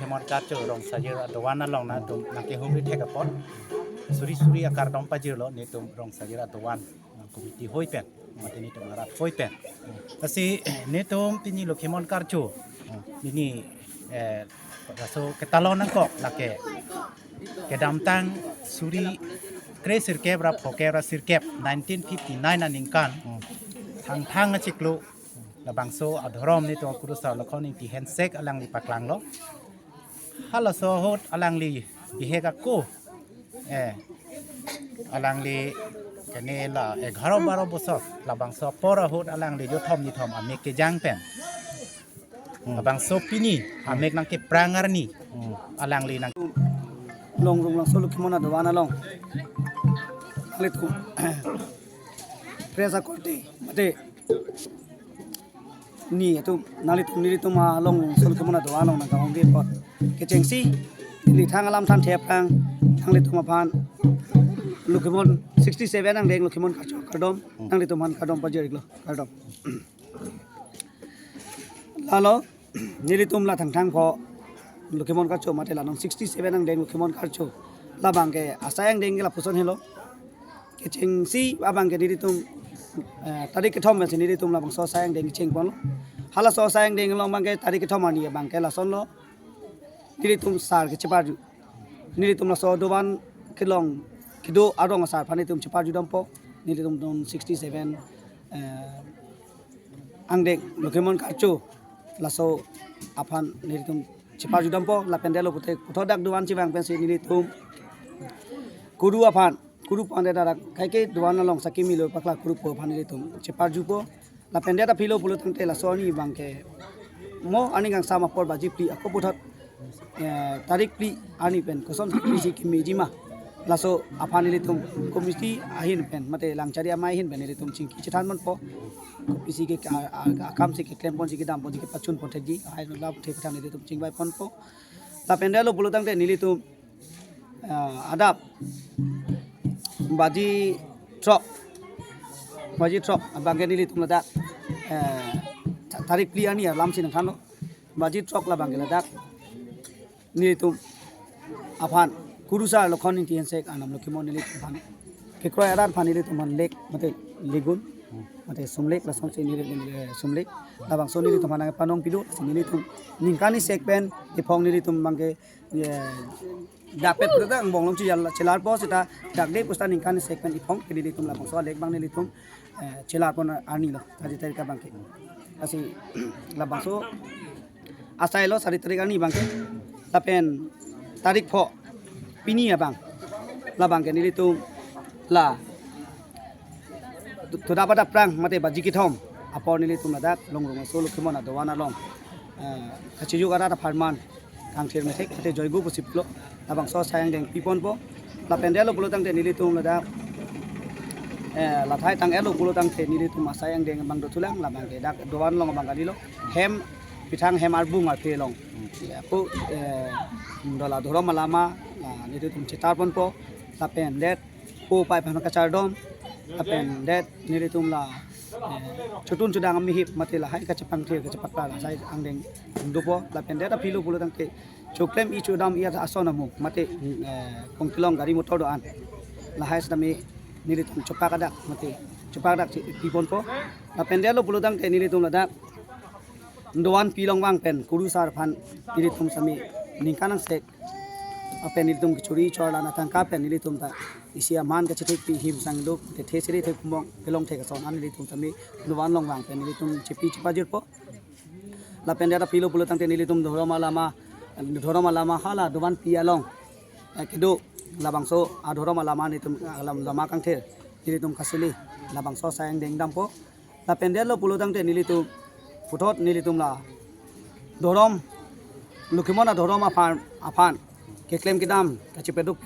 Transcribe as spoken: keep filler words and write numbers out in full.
Hemon Karcho Rongsajir adovan along nangtum nangkehumri thek apot suri suri akardom pajirlo netum Rongsajir adovan, ah, committee hoi pen, mate netum arat hoi pen. Lasi netum pini Lokhimon Karcho, pini, eh, laso ketalon nangkok lake kedamtang suri kre sirkep ra phokep ra sirkep nineteen fifty-nine aningkan, Thangthang achiklo, labangso adhorom netum Kurusar Lokhon Ingti Hensek alangli paklanglo. Halaso ahut alangli bihek ako, eh, alangli kene la egharo baro bosor, labangso apor ahut alangli jothom nithom amek kejang pen, labangso pini amek nangkeprang arni alangli nang Longrung Langso Lokhimon adovan along nanglitum press akorte mate ni atum nanglitum nelitum along Langso Lokhimon adovan along nangkahumri apot kechengsi neli thang alam than thep kang nanglitum aphan Lokhimon sixty-seven angdeng Lokhimon Karcho kardom, nanglitum aphan kardom pajir-iklo, kardom. Lalo nelitum la Thangthang pho Lokhimon Karcho mate la non sixty-seven angdeng Lokhimon Karcho labang ke asai angdeng ke lapuson helo. Kechengsi abang ke nelitum, eh, tarik kethom pensi nelitum labangso asai angdeng chengponlo. Halaso asai angdeng along abang ke tarik kethom arni abang ke lasonlo. Nelitum sar ke cheparju. Nelitum laso dovan kelong kedo arong asar aphan nelitum cheparju dampo. Nelitum non sixty-seven, eh, angdeng Lokhimon Karcho laso aphan nelitum cheparju dampo, lapen detlo pute puthot dak dovan chevang pensi nelitum Kuru aphan, Kuru pande darak kaike dovan along sakimi lo pakla Kuru po aphan nelitum cheparjupo. Lapen det aphilo pulo tangte laso arni abang ke mo arni kangsam apor baji phli ako puthot, eh, tarik phli arni pen koson phli si kimiji ma. Laso aphan nelitum committee ahin pen mate Langchari amei ahin pen nelitum chingki chethanponpo. Kopisi ke a, a, akam si keklempon si kedamponsi kepachunpon thekji, ahai lap thek than nelitum chingvaiponpo. Lapen detlo pulo tangte nelitum, ah, adap baji throk, baji throk abang ke nelitum ladak, eh, ta-, tarik phli arni alam si nangthanlo. Baji throk labang ke ladak nelitum aphan Kurusar Lokhon Ingti Hensek anam Lokhimon nelitum aphan kekroi arat aphan nelitum aphan lek mate legun mate sumlek lasonsi nelitum, eh, sumlek labangso nelitum aphan nangpanong pido si nelitum ningkan isek pen iphong nelitum abang ke, eh, dapet dak angbong along chiyal chelarpo seta dakde pusita ningkan isek pen iphong ke nelitum labangso alek abang nelitum, eh, chelarpon arni lo, tarik tarik abang ke. Lasi labangso asailo sari tarik arni abang ke. Lapen tarik pho pini abang, labang ke nelitum la tu-, tuda pada prang mate baji kethom apor nelitum ladak Longrung Langso Lokhimon adovan along, eh, kachijuk arat apharman kangthir methek mate joigo pusi pulo labangso asai angdeng piponpo. Lapen detlo pulo tangte nelitum ladak, eh, lathai tang-etlo pulo tangte nelitum asai angdeng abang dothulang labang ke dak dovan along abang kalilo. Hem pithang hem arbung arphe along. Ya, pu, eh, dola dhorom alama, ah, nelitum chetarponpo. Lapen det po pai aphan kachardom. Lapen det nelitum la, eh, chotun chodang amihip mate lahai kachepangthir kachepakla la asai angdeng dopo. Lapen det aphilo pulo tangte choklem-i chodam-i ason amu mate, eh, kongtilong gari motor do-an lahai sitame nelitum chopak adak mate chopak adak si piponpo. Lapen detlo pulo tangte nelitum ladak dovan pi along vang pen Kurusar aphan nelitum sitame ningkan angsek apen nelitum kechori chor lana tangka pen nelitum ta isi aman kachethekpi him sangduk te the siri the kumong kelong the kason an nelitum sitame dovan along vang pen nelitum chepi chepajirpo. Lapen det aphilo pulo tangte nelitum dhorom alama, dhorom alama hala dovan pi along, eh, kedo labangso adhorom alama nelitum alam lama kangthir nelitum kasili labangso asai angdeng dampo. Lapen detlo pulo tangte nelitum puthot nelitum la dhorom Lokhimon adhorom aphan, aphan keklem kedam kachepaduk